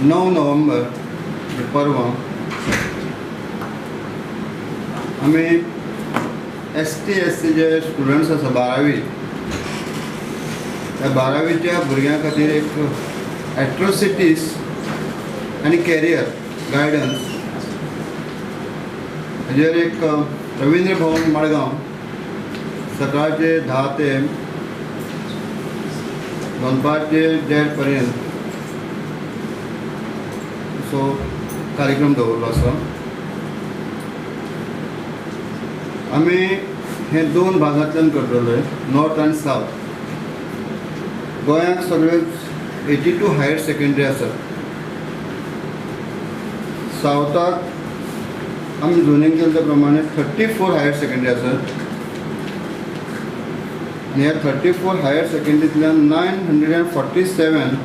9 नोव्हेंबर परवा आमी S T S C जे students आसा बारावी, त्या बारावीच्या भुरग्यां खातीर एक एट्रोसिटीज आनी कॅरियर गायडन्स हाजेर एक रवींद्र भवन मडगांव सकाळचे 10 ते दनपारचे 1:30 पर्यंत सो कार्यक्रम दवरलो आसा। आमी हे दोन भागांतल्यान करतले, नॉर्थ आनी सावथ। गोंयांत सगळे 82 हायर सेकेंडरी आसात। सावथाक आमी झोनींग केले त्या प्रमाणे 34 हायर सेकेंडरी आसात आनी ह्या 34 हायर सेकेंडरींतल्यान 947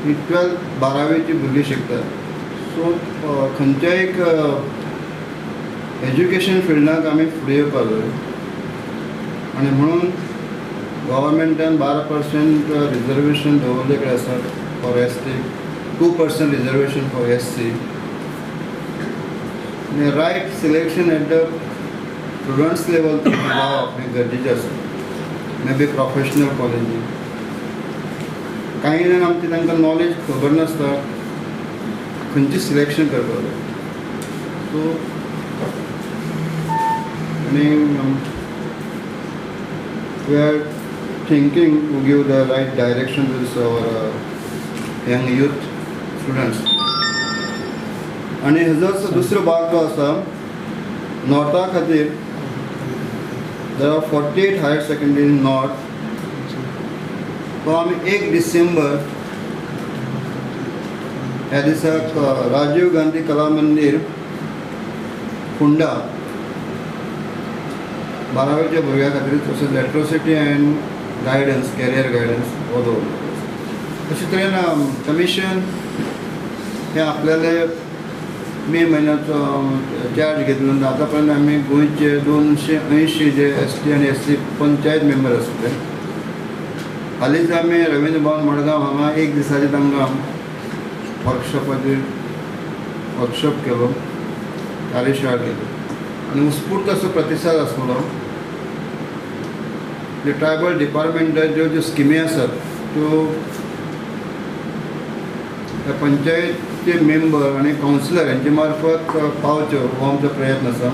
ही 12 बारावेची भुरगीं शिकतात। सो खंयच्याय एक एज्युकेशन फिल्डाक आमी फुडें येवपाक जाय आनी म्हणून गव्हर्मेंटान 12% रिजर्वेशन दवरले कडेन आसा for S T, 2% reservation for S C. Right selection at the students level जावप हें गरजेचें आसा। मे बी प्रोफेशनल कॉलेजी कांय जाण आमची तांकां नॉलेज खबर नासता खंयचें सिलेक्शन करपाक जाय। सो आनी we are thinking to give the right direction to this our young youth students. आनी हेजोच दुसरो भाग जो आसा नॉर्था खातीर there are 48 higher secondary in north. तो आमी 1 डिसेंबर ह्या दिसाक राजीव गांधी कला मंदीर फोंडा बारावेच्या भुरग्यां खातीर तशेंच atrocity and guidance, career guidance हो दवरलो। अशे तरेन कमिशन हें आपल्याले मे म्हयन्याचो चार्ज घेतलो। आतां पर्यंत आमी गोंयचे 280 जे एस टी आनी एस सी पंचायत मेंबर आसा ते हालींच आमी रवींद्र भवन मडगांव हांगा एक दिसाचेर तांकां वर्कशॉपाचेर वर्कशॉप केलो, कार्यशाळा केली आनी उत्स्फूर्त असो प्रतिसाद आसलो। जे ट्रायबल डिपार्टमेंटाच्यो ज्यो स्किमी आसात त्यो त्या पंचायतचे मेंबर आनी कावन्सिलर हांचे मार्फत पावच्यो हो आमचो प्रयत्न आसा।